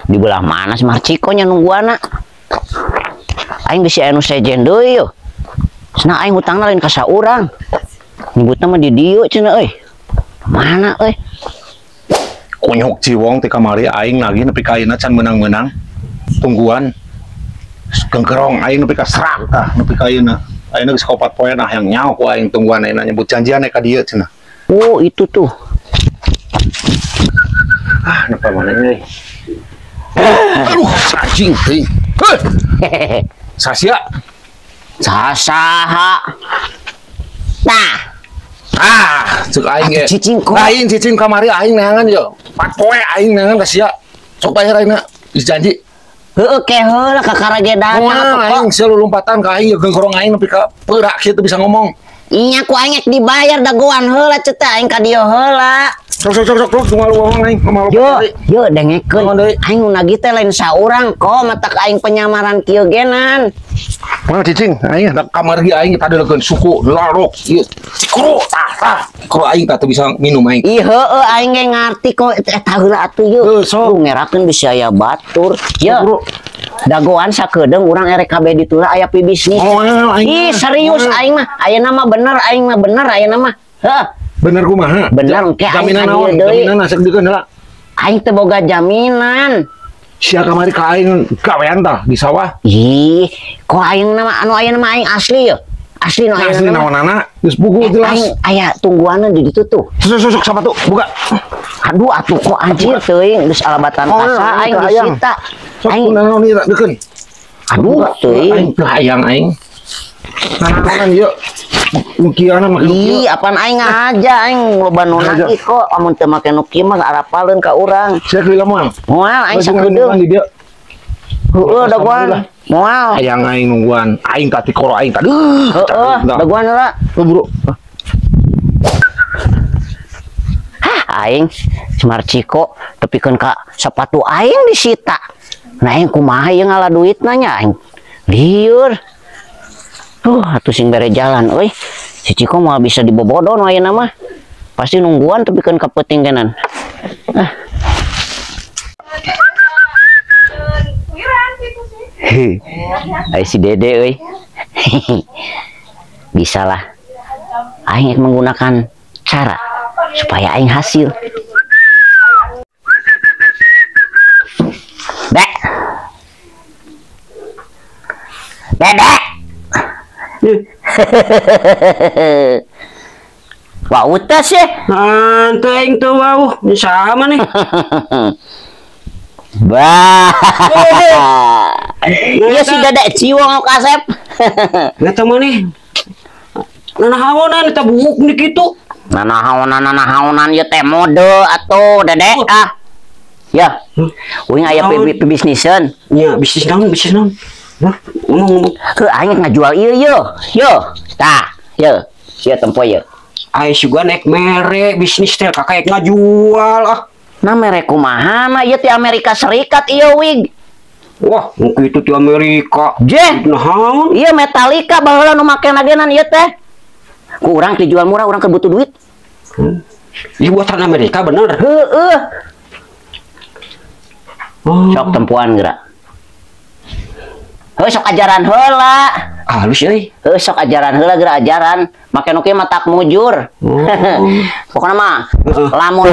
Di belah mana si Marciko nya nungguana? Aing bisi aya nu sejen deui yeuh. Cenah aing hutangna lain ka saurang. Nyebutna mah di dieu cenah euy. Mana euy? Kunyuk ciwong ti kamari aing nagih nepi ka ayeuna can meunang-meunang. Tungguan. Gengkerong aing nepi ka serak tah nepi ka ayeuna. Ayeuna geus kaopat poe nah yang nyaho ku aing tungguan ayeuna nyebut janjian ka dieu cenah. Oh, itu tuh. Ah, napa mana euy? Aduh, anjing teuing. Heuh. Sasia. Sasaha. Nah. Ah, cek aing ge. Cicing kok. Aing cicing kamari aing neangan yo. 4 poe aing neangan ka sia. Sok bayar aing na. Geus janji. Heueuh ke heula kakara ge datang atuh kok. Aing sia lulumpatan ka aing gengkerong aing nepi ka peurak kieu teu bisa ngomong. Nya ku aing dibayar dagoan heula ceuk teh aing ka dieu heula. Sok sok sok sok sok malu ngomong aing malu. Yo, yo dengekeun. Aing nu nagih teh lain saurang kok matak aing penyamaran kieu genan. Mana cicing aing da kamar ge aing tadeulekeun suku larok ieu. Cikru tah tah. Cikru aing tah teu bisa minum aing. Ih heueuh aing ge ngarti kok eta heula atuh yeuh. Sok. Lu ngerakeun bisa aya batur. Ye. Dagoan sakedeung urang erek kabeh ditu lah aya pibisnis. Oh, aing. Ih serius aing mah ayeuna mah bener aing mah bener ayeuna mah. Heuh. Bener kumaha? Bener engke aing jaminan naon? Jaminan asek dikeun heula. Aing teu boga jaminan. Sia kamari ka aing gawean tah di sawah. Ih, kok aing nama anu ayeuna mah aing asli ye. Asli nu ayeuna. Asli naonana? Geus buku jelas. Aing aya tungguanna di ditu tuh. Sok sok sok sapatu buka. Aduh atuh kok anjir teuing geus alabatan kasa aing disita. Sok naon ieu deukeun. Aduh teuing. Aing teu hayang aing. Naonan ieu? Nu kieu-na make nu kieu. Ih, apaan aing aja aing loba nu nagih kok amun teu make nu kieu mah arapaleun ka urang. Sia lila moal. Moal aing sakedeung. Heueuh dagoan. Moal. Hayang aing nungguan. Aing tah tikoro aing tah. Heueuh, dagoan heula. Heuh, bro. Hah, aing si Marciko tepikeun ka sapatu aing disita. Nah aing kumaha ieu ngala duitna nya aing. Lieur. Atuh sing bere jalan euy. Si Ciko moal bisa dibobodon ayeuna mah. Pasti nungguan tepikeun ka peuting kenan. Ah. Ai si Dede euy. Bisalah. Aing menggunakan cara supaya aing hasil. Dek. Dede. Wah, utas ya. Anteng tuh wow, sama nih. Bah. Iya si Dede Ciwong kasep. Eta mah nih. Nanahaonan eta buuk nih kitu. Nanahaonan nanahaonan ieu teh mode atuh Dede ah. Ya. Uing aya pebisnisan. Nya bisnis naon bisnis naon? Hah? Ngomong-ngomong. Heuh aing ngajual ieu yeuh. Yeuh. Tah, yeuh. Ieu tempo yeuh. Aing sugan ek mere bisnis teh kakak ek ngajual ah. Nah mere kumaha mah ieu ti Amerika Serikat ieu wig. Wah, nu kitu ti Amerika. Jeh. Naon? Ieu Metallica baheula nu make nagenan ieu teh. Ku urang dijual murah urang keur butuh duit. Ieu buatan Amerika bener. Heueuh. Oh. Sok tempuan geura. Heuh sok ajaran heula. Halus euy. Heuh sok ajaran heula geura ajaran. Make nu kieu mah tak mujur. Oh. Pokona mah lamun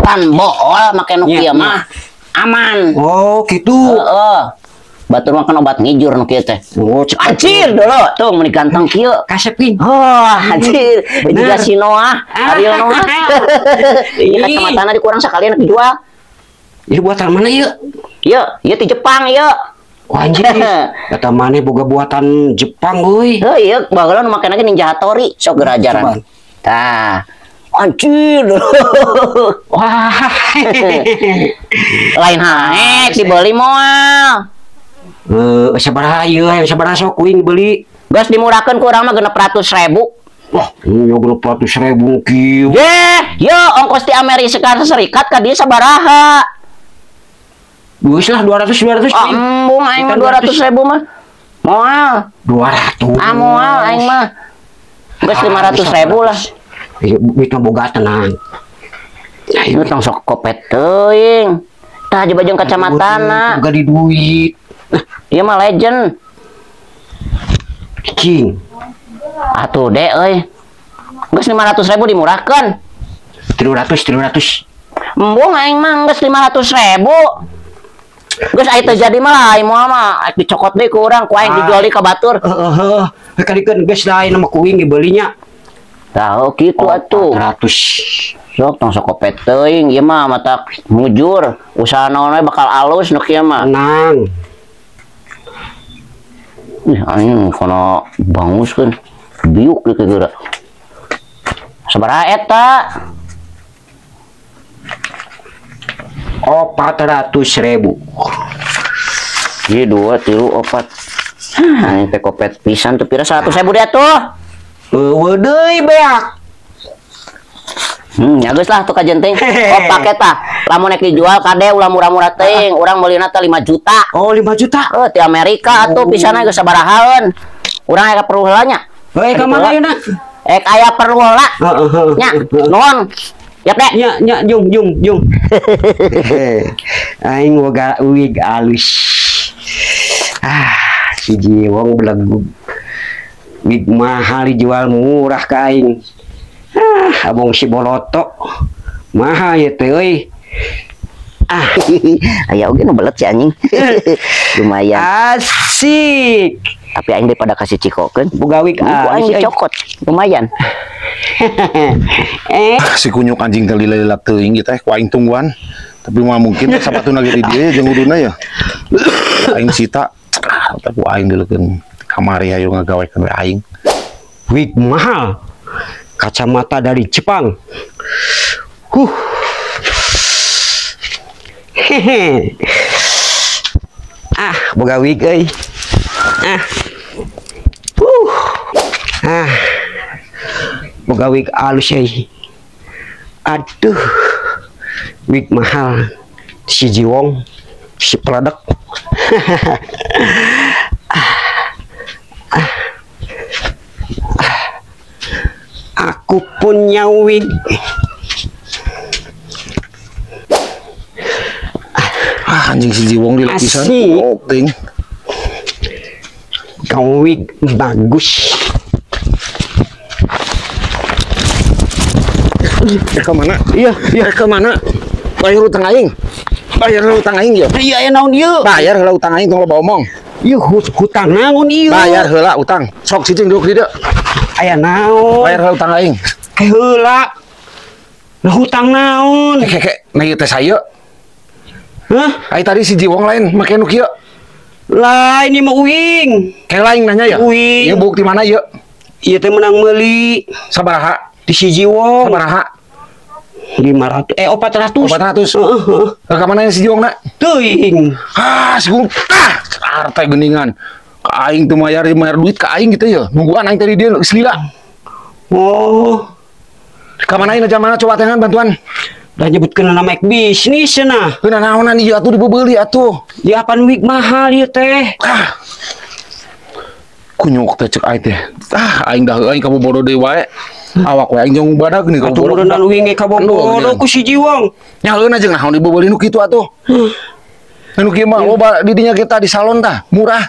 pan bool make nu kieu mah aman. Oh, gitu. Heeh. Batur mah kan obat ngijur nu kieu teh. Oh, cek anjir dulu tuh meuni ganteng kieu. Kasepin. Oh, anjir. Juga si Noah, Ariel Noah. Ieu kacamatana dikurang sakalian dijual. Ieu buatan mana ieu? Ieu, ieu ti Jepang ieu. Wah, anjir. Kata maneh boga buatan Jepang euy. Heuh, ieu baheula nu make lagi Ninja Hattori sok geura ajaran. Tah. Anjir. Wah. Lain haek dibeli moal. Sabaraha ieu sabaraha sok kuing beli. Geus dimurahkeun ku urang mah 600.000. Wah, ieu 600.000 kieu. Ye, ye ongkos di Amerika Serikat ka dieu sabaraha? Geus lah 200 Ah, embung aing mah 200.000 mah. Moal. 200. Ah, moal aing mah. Geus 500.000 lah. Ieu duit mah boga tenang. Ieu tong sok kopet teuing. Tah coba jeung kacamatana. Boga di duit. Ieu mah legend. Cing. Atuh deh euy. Geus 500.000 dimurahkeun. 300. Embung aing mah geus 500.000. Geus aya teu jadi mah lah, aing moal mah aing dicokot deui ku urang, ku aing dijual deui ka batur. Heeh, heeh. Kadikeun geus lain mah ku uing dibelinya. Tah kitu atuh. 400. Sok tong sok kopet teuing ieu mah mata mujur, usaha naon we bakal alus nu kieu mah. Tenang. Ih anjing kana banguskeun. Biuk deui geura. Sabaraha eta? 400.000. Ieu 2 3 4. Hah, ini teh kopet pisan tuh pira 100.000 dia tuh. Eueuh deui beak. Ya geus lah tuh kajenting. Oh pake tah. Lamun nek dijual kade ulah murah-murah teuing, urang meulina teh 5 juta. Oh, 5 juta. Heuh, ti Amerika atuh pisan geus sabarahaeun. Urang aya perlu heula nya. Heuh, ka mana ayeuna? Ek aya perlu heula. Heeh. Nya, nuhun. Yap deh. Nya, nya, jung, jung, jung. Aing boga wig alus. Ah, si Jiwong belegug. Wig mahal dijual murah ka aing. Ah, abong si boloto. Mahal ya teh euy. Ah, aya oge nu belet si anjing. Lumayan. Asik. Tapi aing daripada kasih cikokeun, boga wig ku aing dicokot. Lumayan. Si kunyuk anjing teh lila-lila teuing ieu teh ku aing tungguan. Tapi moal mungkin sapatuna ge di dieu jeung uduna ya. Aing sita, tapi ku aing dileukeun kamari hayu ngagawekeun we aing. Wig mahal. Kacamata dari Jepang. Huh. Hehe. Ah, boga wig euy. Ah. Ah. Boga wig alus euy. Aduh. Wig mahal. Si Jiwong, si produk. Aku punya wig. Ah, anjing si Jiwong di lapisan. Oh, ting. Kau wig bagus. Ke mana? Iya, iya ke mana? Bayar utang aing. Bayar heula utang aing ieu. Iya, aya naon ieu? Bayar heula utang aing tong loba omong. Ieu hutang naon ieu? Bayar heula utang. Sok cicing duduk di dieu. Aya naon? Bayar heula utang aing. Ke heula. Lah hutang naon? Ke ke, nah ieu teh saeu. Hah? Ai tadi si Jiwong lain make nu kieu. Lah ini mah uing. Ke lain nanya ya? Uing. Ieu bukti mana ieu? Ieu teh menang meuli. Sabaraha? Di si Jiwong. Sabaraha? 500 400. 400. Heeh. Ka mana si Jiwong na? Teuing. Ah, si Jiwong. Ah, arte geuningan. Ka aing teu mayar duit ka aing gitu ya. Nungguan aing tadi dia geus lila. Oh. Ka mana aing mana coba tengan bantuan. Dah nyebutkeun nama ek bisnis cenah. Heuh naonan ieu atuh dibebeuli atuh. Ya apan wig mahal ieu teh. Ah. Kunyuk teh cek aing teh. Ah, aing dah aing kabobodo deui wae. Awak we aing jeung badag nih kabobodo. Atuh uing ge kabobodo ku si Jiwong. Nya heuna jeung naon dibebeuli nu kitu atuh. Nu kieu mah loba di dinya kita di salon tah, murah.